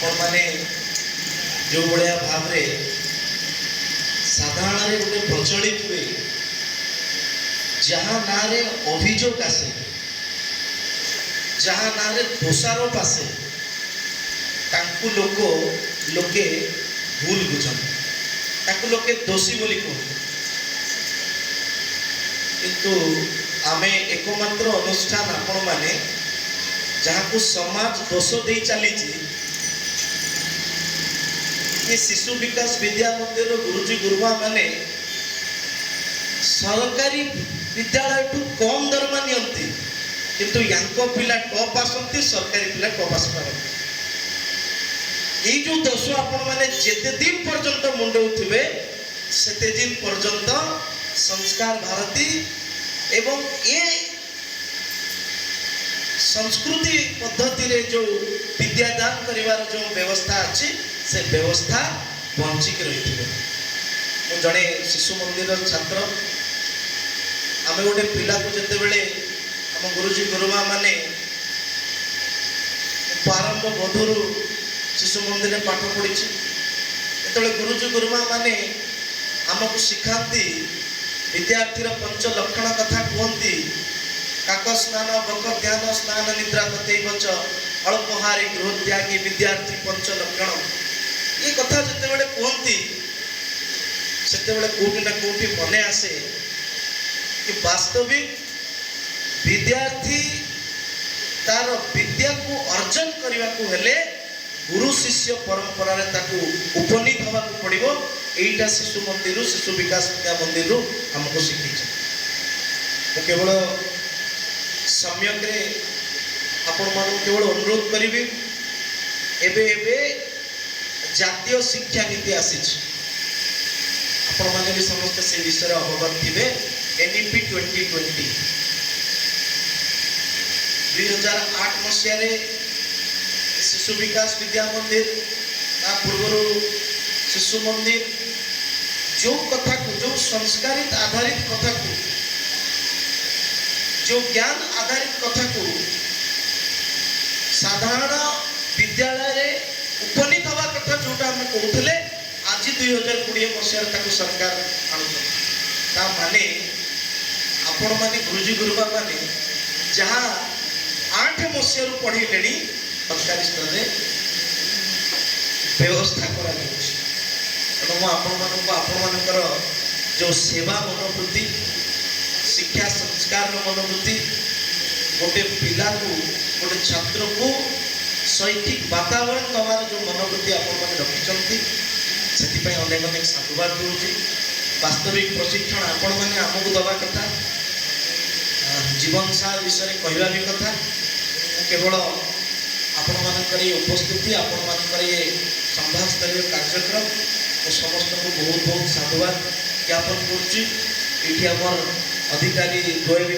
ଆପଣମାନେ ଯେଉଁଭଳିଆ ଭାବରେ ସାଧାରଣରେ ଗୋଟେ ପ୍ରଚଳିତ ହୁଏ, ଯାହା ନାଁରେ ଅଭିଯୋଗ ଆସେ, ଯାହା ନାଁରେ ଦୋଷାରୋପ ଆସେ, ତାଙ୍କୁ ଲୋକେ ଭୁଲ ବୁଝନ୍ତି, ତାକୁ ଲୋକେ ଦୋଷୀ ବୋଲି କୁହନ୍ତି। କିନ୍ତୁ ଆମେ ଏକମାତ୍ର ଅନୁଷ୍ଠାନ ଆପଣମାନେ, ଯାହାକୁ ସମାଜ ଦୋଷ ଦେଇ ଚାଲିଛି କି ଶିଶୁ ବିକାଶ ବିଦ୍ୟା ମନ୍ଦିରର ଗୁରୁଜୀ ଗୁରୁମା ମାନେ ସରକାରୀ ବିଦ୍ୟାଳୟଠୁ କମ୍ ଦରମା ନିଅନ୍ତି, କିନ୍ତୁ ୟାଙ୍କ ପିଲା ଟପ୍ ଆସନ୍ତି, ସରକାରୀ ପିଲା ଟପ୍ ଆସିପାରନ୍ତି। ଏଇ ଯୋଉ ଦୋଷ ଆପଣମାନେ ଯେତେ ଦିନ ପର୍ଯ୍ୟନ୍ତ ମୁଣ୍ଡଉଥିବେ, ସେତେ ଦିନ ପର୍ଯ୍ୟନ୍ତ ସଂସ୍କାର ଭାରତୀ ଏବଂ ଏ ସଂସ୍କୃତି ପଦ୍ଧତିରେ ଯୋଉ ବିଦ୍ୟାଦାନ କରିବାର ଯୋଉ ବ୍ୟବସ୍ଥା ଅଛି, ସେ ବ୍ୟବସ୍ଥା ବଞ୍ଚିକି ରହିଥିବ। ମୁଁ ଜଣେ ଶିଶୁ ମନ୍ଦିରର ଛାତ୍ର। ଆମେ ଗୋଟେ ପିଲାକୁ ଯେତେବେଳେ ଆମ ଗୁରୁଜୀ ଗୁରୁମା ମାନେ, ପ୍ରାରମ୍ଭ ବୋଧରୁ ଶିଶୁ ମନ୍ଦିରରେ ପାଠ ପଢ଼ିଛି, ଯେତେବେଳେ ଗୁରୁଜୀ ଗୁରୁମା ମାନେ ଆମକୁ ଶିଖାନ୍ତି, ବିଦ୍ୟାର୍ଥୀର ପଞ୍ଚ ଲକ୍ଷଣ କଥା କୁହନ୍ତି, କାକ ସ୍ନାନ ବକ ଧ୍ୟାନ ସ୍ନାନ ନିଦ୍ରା ତଥୈବ ଚ ଅଳ୍ପହାରୀ ଗୃହତ୍ୟାଗୀ ବିଦ୍ୟାର୍ଥୀ ପଞ୍ଚ ଲକ୍ଷଣ, ଏ କଥା ଯେତେବେଳେ କୁହନ୍ତି, ସେତେବେଳେ କୋଉଠି ନା କୋଉଠି ମନେ ଆସେ କି ବାସ୍ତବିକ ବିଦ୍ୟାର୍ଥୀ ତାର ବିଦ୍ୟାକୁ ଅର୍ଜନ କରିବାକୁ ହେଲେ ଗୁରୁ ଶିଷ୍ୟ ପରମ୍ପରାରେ ତାକୁ ଉପନୀତ ହେବାକୁ ପଡ଼ିବ। ଏଇଟା ଶିଶୁ ମନ୍ଦିରରୁ, ଶିଶୁ ବିକାଶ ବିଦ୍ୟା ମନ୍ଦିରରୁ ଆମକୁ ଶିଖେଇଛନ୍ତି। ମୁଁ କେବଳ ସମ୍ୟକରେ ଆପଣମାନଙ୍କୁ କେବଳ ଅନୁରୋଧ କରିବି, ଏବେ ଏବେ ଜାତୀୟ ଶିକ୍ଷାନୀତି ଆସିଛି, ଆପଣମାନେ ବି ସମସ୍ତେ ସେ ବିଷୟରେ ଅବଗତ ଥିବେ। NEP 2020, 2008 ମସିହାରେ ଶିଶୁ ବିକାଶ ବିଦ୍ୟା ମନ୍ଦିର, ତା ପୂର୍ବରୁ ଶିଶୁ ମନ୍ଦିର, ଯୋଉ କଥାକୁ, ଯୋଉ ସଂସ୍କାରିତ ଆଧାରିତ କଥାକୁ, ଯୋଉ ଜ୍ଞାନ ଆଧାରିତ କଥାକୁ ସାଧାରଣ ବିଦ୍ୟାଳୟରେ ଉପନୀତ ହେବା କଥା ଯୋଉଟା ଆମେ କହୁଥିଲେ, ଆଜି 2020 ମସିହାରେ ତାକୁ ସରକାର ଆଣୁଛନ୍ତି। ତା ମାନେ ଆପଣମାନେ ଗୁରୁଜୀ ଗୁରୁମା ମାନେ ଯାହା 8 ମସିହାରୁ ପଢ଼େଇଲେଣି, ସରକାରୀ ସ୍ତରରେ ବ୍ୟବସ୍ଥା କରାଯାଉଛି। ତେଣୁ ମୁଁ ଆପଣମାନଙ୍କୁ, ଆପଣମାନଙ୍କର ଯେଉଁ ସେବା ମନୋବୃତ୍ତି, ଶିକ୍ଷା ସଂସ୍କାରର ମନୋବୃତ୍ତି, ଗୋଟେ ପିଲାକୁ, ଗୋଟେ ଛାତ୍ରକୁ ଶୈକ୍ଷିକ ବାତାବରଣ ଦେବାର ଯେଉଁ ମନୋବୃତ୍ତି ଆପଣମାନେ ରଖିଛନ୍ତି, ସେଥିପାଇଁ ଅନେକ ଅନେକ ସାଧୁବାଦ ଦେଉଛି। ବାସ୍ତବିକ ପ୍ରଶିକ୍ଷଣ ଆପଣମାନେ ଆମକୁ ଦେବା କଥା, ଜୀବନ ସାର ବିଷୟରେ କହିବା ବି କଥା। ମୁଁ କେବଳ ଆପଣମାନଙ୍କର ଏ ଉପସ୍ଥିତି, ଆପଣମାନଙ୍କର ଏ ସମ୍ଭାଦସ୍ତରୀୟ କାର୍ଯ୍ୟକ୍ରମ, ମୁଁ ସମସ୍ତଙ୍କୁ ବହୁତ ବହୁତ ସାଧୁବାଦ ଜ୍ଞାପନ କରୁଛି। ଏଇଠି ଆମର ଅଧିକାରୀ ଦ୍ୱୟ ବି